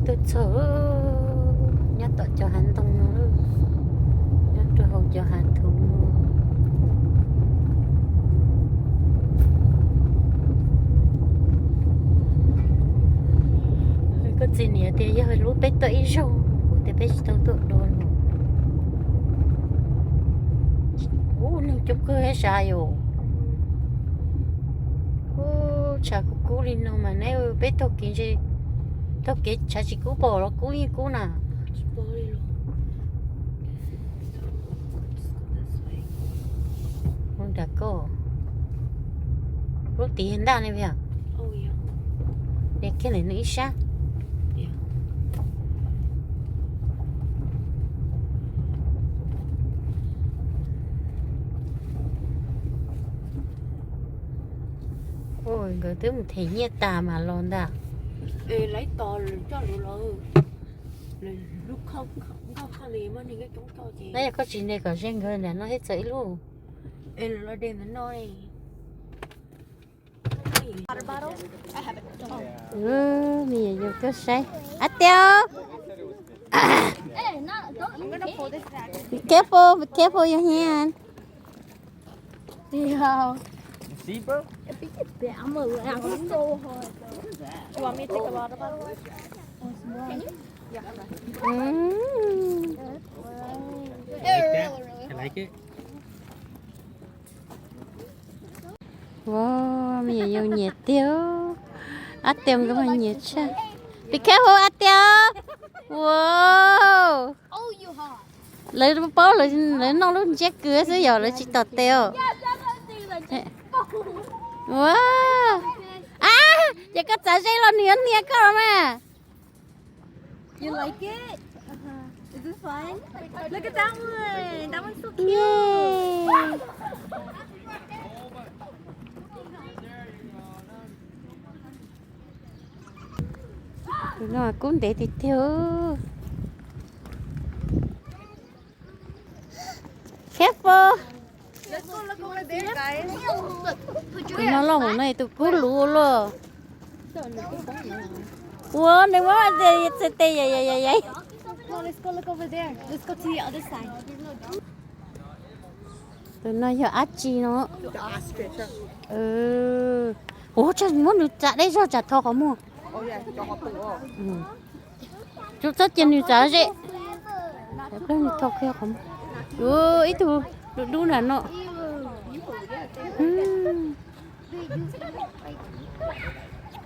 Tuaj txog nyob tom cov hav ntoo no, nyob rau hauv cov hav thuv no. Koj txiv niam tias yog lub peb tuaj ib zaug, kuv tias peb tsis tau tuaj dua no. Ub, neeg coob kawg sav yom. Ub, tshav kub kub li no mas neb, peb taug kev ntshe, taug kev tshav tsis kub, pom los kub yeej kub na. Mus nram koj, lub tid ntaj ne, de kiag ntawm nws ib sab. Nkawd twb mus them nyiaj tas mas los ntag. Yog koj tsis de kom ze nkawd nram no thiab txawm ib lub. Me nyuam yaus tuaj saib. Ab tiag. Be careful, be careful your hand. Ua, me nyuam yaus nyiam tiag. Ab tiag nkawd mas nyiam tshaj. Be careful ab tiag. Ua, lawv paub lawv noj lub ntsiab kws xwb yog lawv tsis tom tes os. Ua, ab, ces koj txav ze los nws yuav hnia koj los mas. You like it? Is this fun? Look at that one. That one's so cute. Tus no kub ntev tiag tiag. Careful. Tus no loj mus no tus kub luv luaj. Ua, nws muab txhais tes yai yai yai. Tus no yog dab tsi no? Ua, muab nws txav deb zog tsam thau qhov muag. Tsis txhob cia nws txav ze. Nws thau qhov muag. Ua, ib tug dub dub nram no.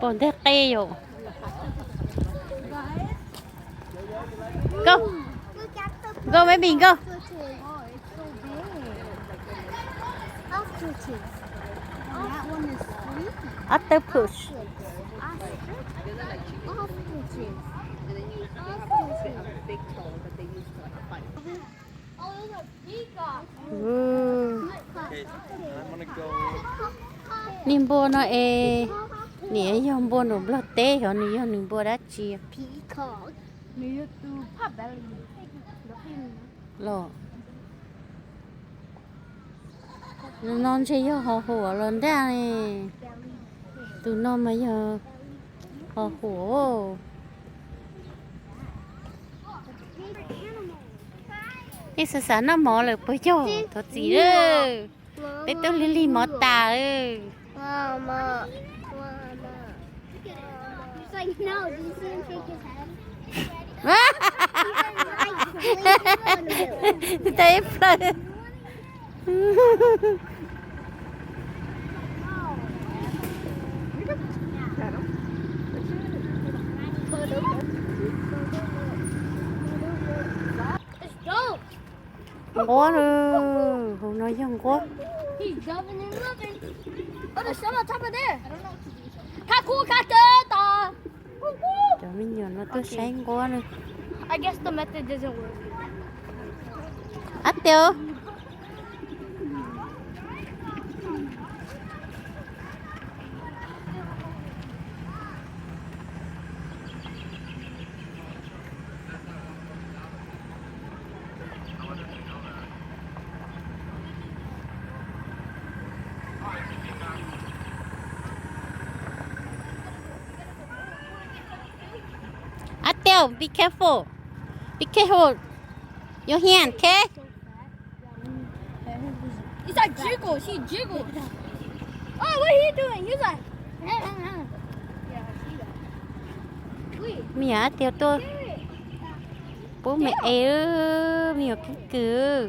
Pom nteg qe yom. Go. Go, baby, go. Octopus. Niag npua no es, nws yog npua nram Nplog teb, xyov nws yog nws npua dab tsi. Los, no ntshe yog ho huam los ntag ne. Tus no mas yog ho huam. Nej xav xav noj mov lawm puas yog? Thov txim lawm. Peb twb lig lig mov tas lawm. Tib plaws. Nquab, hauv no yog nquab. Cov me nyuam no tuaj saib nquab na. Ab tiag. Atiu, be careful. Be careful. Your hand, okay? It's like jiggle. She jiggled. Oh, what are you doing? He's like, yeah, she got. Wait. Me nyuam Atiu tuaj pub me es, me nyuam keeb kwm.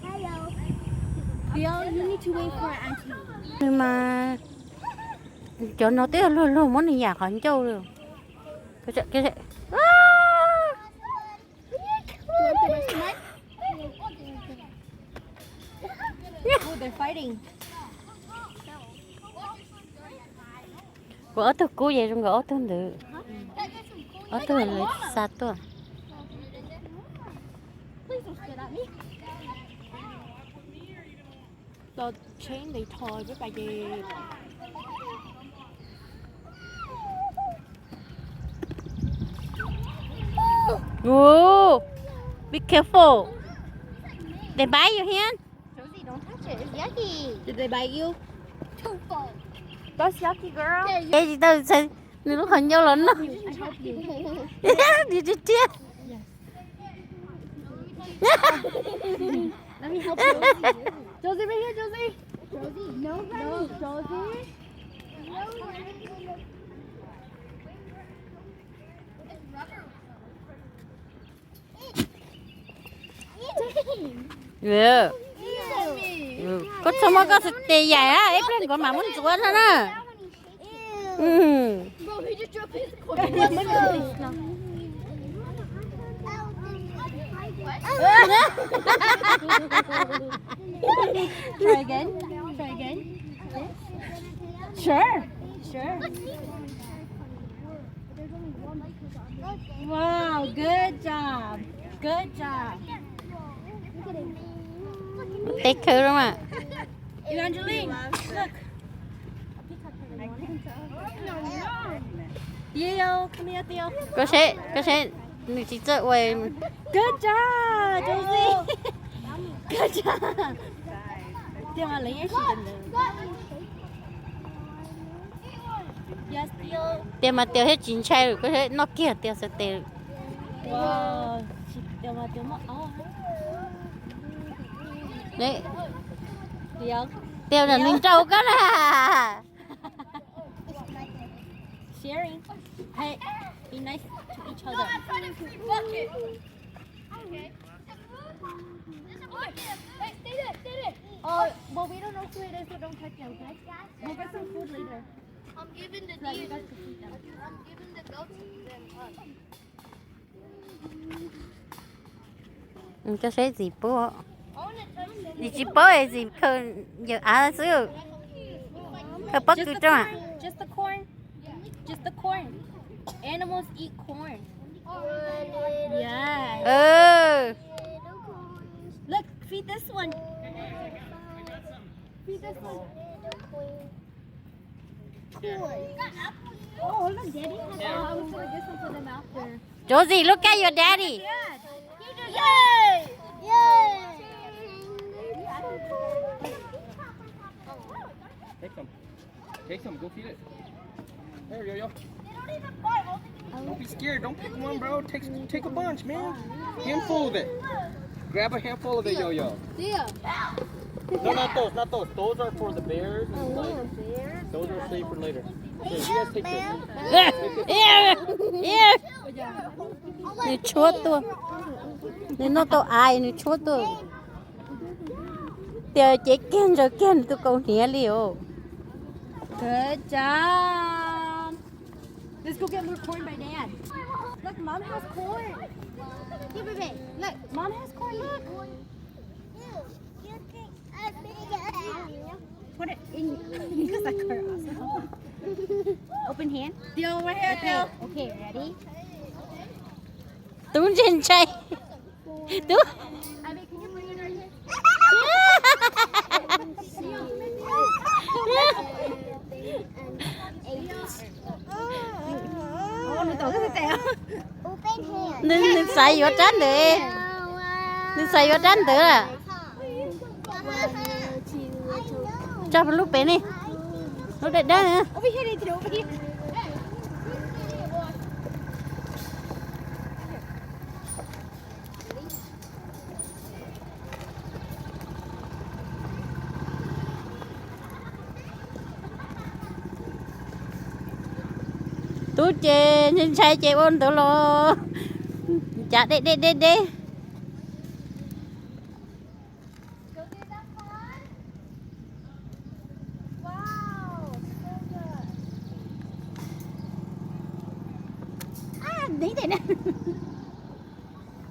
Hello. Theo, you need to wait for auntie. Nws mas, cov no twb luag luag muab nws yam qhov ncauj li. Oh, they're fighting. Kuv ob tug kub ces zoo nkaus ob tug ntawd. Ob tug lawv xa tuaj. Tso chain ntawd tho peb pais ces. Ooh, be careful. They bite your hand? Josie, don't touch it. It's yucky. Did they bite you? That's yucky, girl. Es tsis tau, nws lub qhov ncauj los no. I help you. Nws tsis thiab. Let me help you. Josie, right here, Josie. Josie, no, no, Josie. Koj txhob muab koj tes yaim, ib pliag nkawd mam muab ntxuav no na. Try again. Try again. Sure. Sure. Wow, good job. Good job. Take care of it. Evangeline, look. Theo, come here, Theo. Koj seb, koj seb, nws tsis txawj ua. Good job, Josie. Good job. Tias mas lawv yeej sib ntawd. Yes, Theo. Tias mas Tias thiaj tsis ntshai lawm, koj seb noj kiag Tias xav tes lawm. Wow, Tias mas Tias muaj ob. Tias nws nrau koj na. Sharing. Hey, be nice to each other. Oh, but we don't know who it is, so don't touch it, okay? We'll get some food later. I'm giving the deer, I'm giving the goats them up. Koj saib Zim pub. Zim tsis paub es Zim khaws yawm av xwb. Khaws pob kws rau. Just the corn. Just the corn. Animals eat corn. Yeah. Look, feed this one. Feed this one. Oh, look, Daddy has some. I was gonna get some for them after. Josie, look at your daddy. Yay! Yay! Take some. Take some. Go feed it. There you go. Don't be scared. Don't pick one, bro. Take take a bunch, man. Handful of it. Grab a handful of it, Yo-Yo. No, not those, not those. Those are for the bears and like, those are saved for later. Here, you guys take this. Nws tshuab tuaj. Nws noj tau av nws tshuab tuaj. Tias cev kiag ntsaws kiag nws tus kaus hniav li os. Good job. Let's go get more corn by Dad. Look, Mom has corn. Here, baby. Look, Mom has corn. Look. Put it in. Open hand. Theo, right here, Theo. Okay, ready? Tub ntshai ntshai. Tub. Nws xav yuav rab ntawd. Nws xav yuav rab ntawd lawm. Tso lub pem ne, lub dawb dawb na. Tub ces ntshai ntshai ces ua ntawd los, cav deb deb deb deb.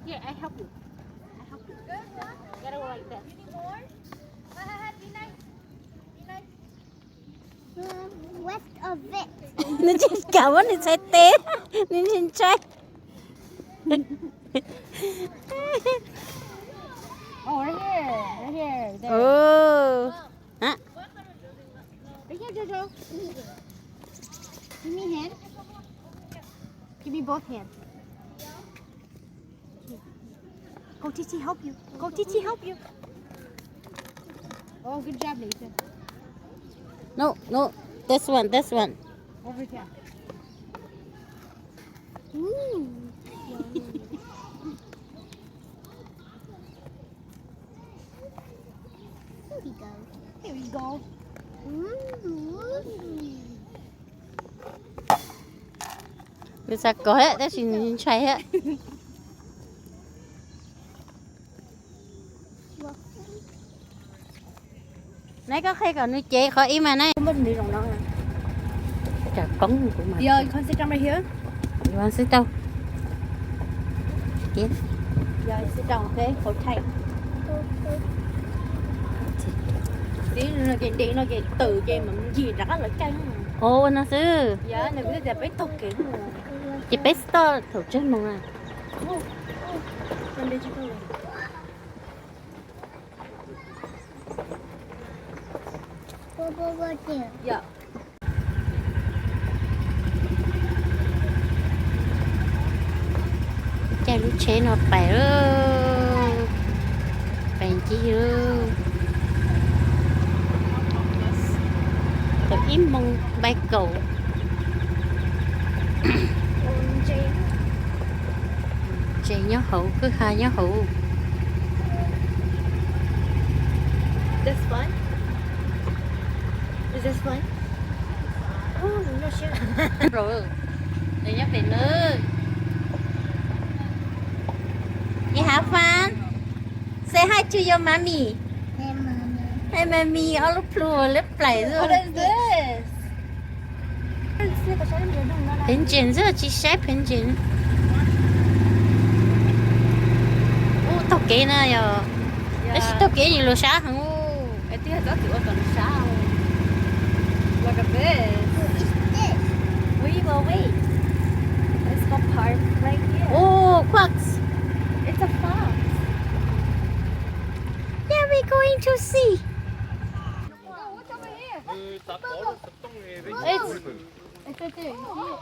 Here, I help you. I help you. Gotta go like this. What of it? Nws tsis kam muab nws txhais tes, nws ntshai ntshai. Oh, right here, right here, there. Ơ. Hả? Right here, Jojo. Give me hand. Give me both hands. Go, Titi, help you. Go, Titi, help you. Oh, good job, Nathan. No, no, this one, this one. Over here. Ooh. Here we go. Here we go. Ooh. Nws xav kov thiab tab sis nws ntshai thiab. Neb koj qhia kom nws cev qhov ib mas neb. Cov koob kuv mas. Yuav xwb tau. Ces no xwb. Ces peb toj thaum tsawg moos na? Caij lub tsheb no pais lawm, pais ncig lawm. Thaum ib moos npaim kaum. Tsev nyob hauv, kwj ha nyob hauv. Nws nyob pem na. You have fun? Say hi to your mommy. Hey, mommy, ob lub plhu lub plaim xwb. What is this? Phev ntses xwb tsis saib phev ntses. Ub, taug kev na yog. Tab sis taug kev yus luag sab heev. Ub, fox. Yeah, we going to see. It's, it's right there. You see it?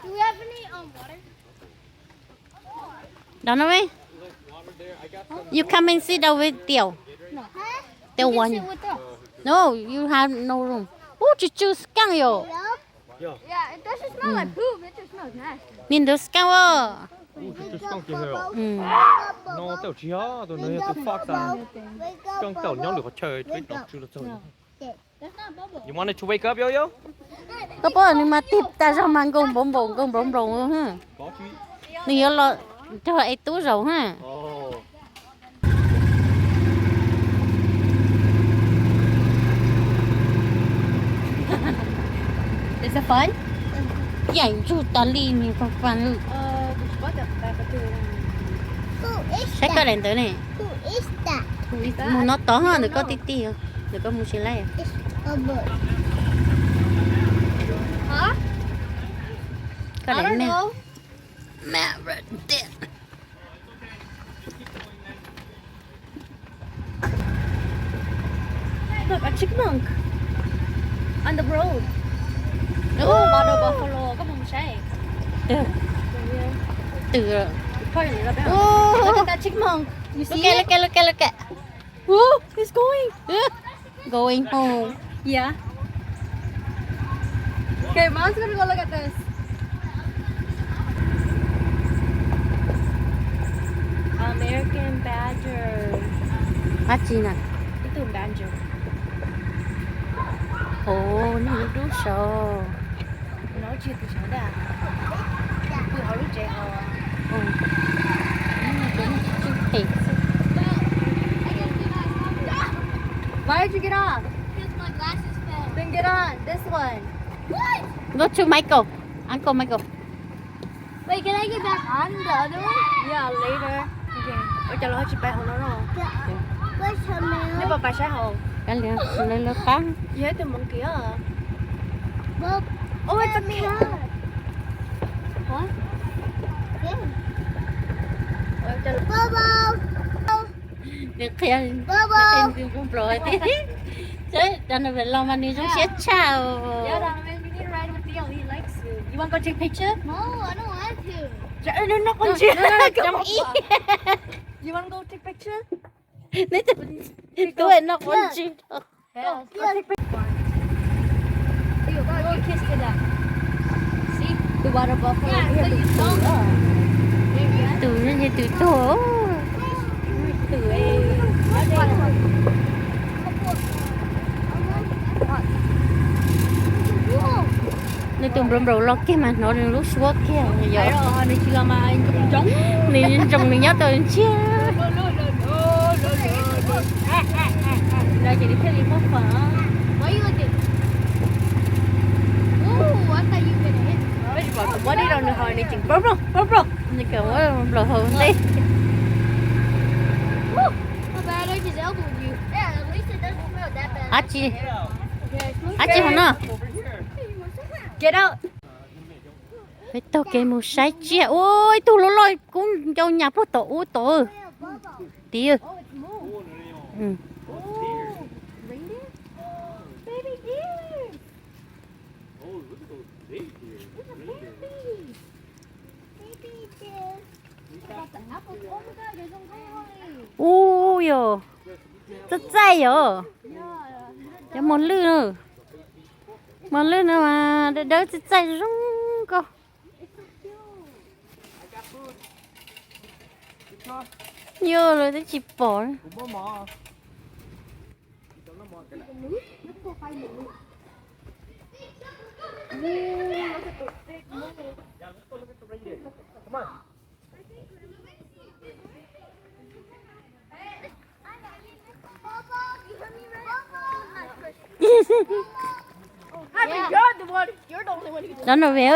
Do we have any, um, water? Donovan, you come and sit down with Teo. No. Teo want you. No, you have no room. Ub, tsw tsw skunk yom. Yeah, it doesn't smell like poop. It just smells nasty. Nim ntawd skunk os. Skunk tau nyob lwm qhov chaw, peb tau tsw los txog. You wanted to wake up, Yo Yo? Koj paub nws mas tig tas zog mas nkaug npaum npaum nkaug npaum npaum. Nws yuav los nrog es tub zaum ha. Yaim ntsug tas li nws faj faj lwm. Saib koj daim ntawd ne. Mus no tod, ntawm koj tij tij, ntawm koj mus tsis laij. Koj daim me. Look, a chipmunk on the road. Oh, mother buffalo, koj mus saib. Twm. Look at that chipmunk. You see it? Look at, look at, look at, look at. Ub, Going home. Yeah. Okay, mom's gonna go look at this. American badger. Dab tsi na? Ib tug badger. Ov, nws dub saud. No tsis yog tus sawv daws. Pw hauv lub tsev hauv. Why did you get off? Because my glasses fell. Then get on this one. What? Go to Michael. Uncle Michael. Wait, can I get back on the other one? Yeah, later. Okay. Ua cas los tsis pais hauv no no? Where's Romeo? Neb puas pais saib hauv? Kav liam, lawv lawv qab. Yog ib tug monkey os. Bob, oh, it's a cat. What? Yeah. Bobo. Nws qhia, nws qhia nws npau nplaum tias, seb Donovan los mas nws zoo siab tshaj os. Yeah, Donovan, we need to ride with Theo. He likes you. You want to go take picture? No, I don't want to. No, no, no, no, no, don't eat. You want to go take picture? Neb twb noj pob ntseg. Go, go take picture. Go, go kiss to them. See? The water buffalo. Yeah, so you don't. Tus no ces tus tuag. Tus, eh. Nws tus nplaum nplaum los kiag mas hnov nws lub suab kiag yom. Nws tsis los mas ntsoov. Nws ntsoov nws nyob tau ntsiag. No ces nws thiaj li muaj fawm. Peb tsis pom tus muab dib rau nws haus nws tseem plob plob plob plob. Nws kawm muab nplaum haus ntej. Ab tsi, ab tsi hauv no. Peb taug kev mus saib tsiaj. Ua ib tug loj loj kub ncau nyas puag tom ub tod. Tiv. Ub yog, txaij txaij yom. Cov mos lwj, mos lwj no mas dawb dawb txaij txaij zoo nkauj. Yog lawv twb tsis pom. Cov no ve,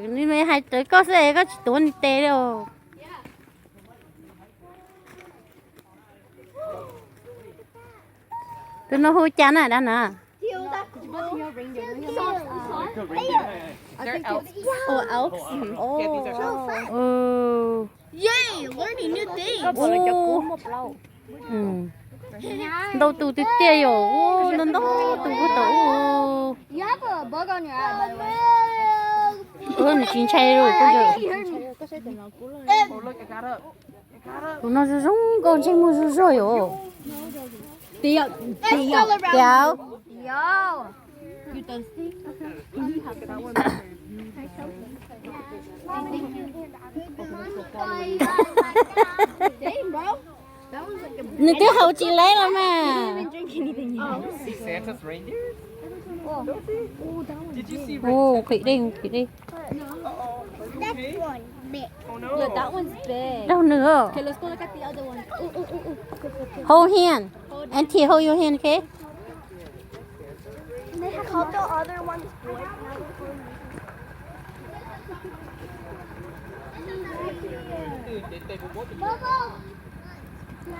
nws hais rawv koj xwb es koj tsis tuav nws tes li os. Tus no hu cas na dab na? Ntau tus tiag tiag yom, ntau ntau tus puag tom ub. Nws tsis ntshai li. Tus no zoo zoo nkauj, ntsej muag zuj zuag yom. Tiag, tiag. Nws twb haus tsis laib los mas. Qhwv dej, qhwv dej. Raug nws. Hold hand. Auntie, hold your hand, okay?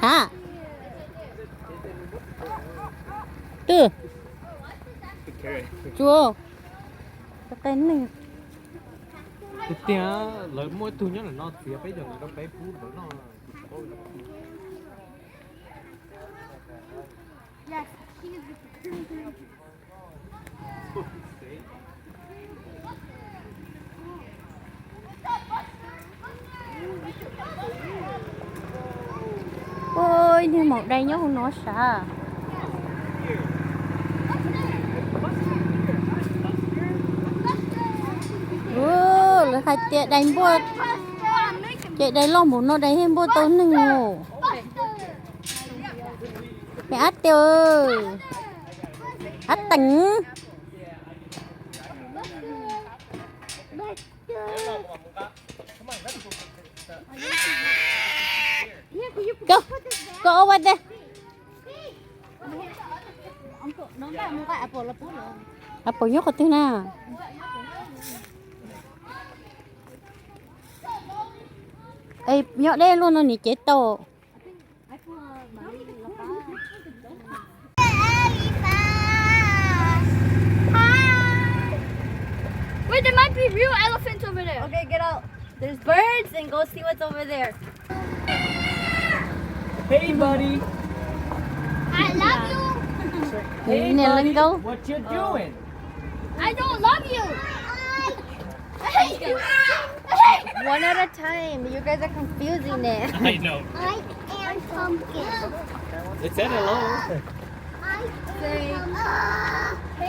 Hả? Twg? Tsuas. Tiag tiag, lawv muaj ib tug nyob ntawm no txiav peb cov ntawd rau peb pub lawv noj. Ua ib niag maum dai nyob hauv no sav. Hais tias dais npua, ces dais loj npaum no dais thiaj npua tau neeg os. Peb ab tiag, ab teev. Go, go over there. Apple nyob qhov twg na? Es nyob deb luaj no nim cev tau. Wait, there might be real elephants over there. Okay, get out. There's birds and go see what's over there. Hey, buddy. I love you. Hey, buddy. What you doing? I don't love you. One at a time. You guys are confusing it. I know. I am pumpkin. It said hello. I am pumpkin.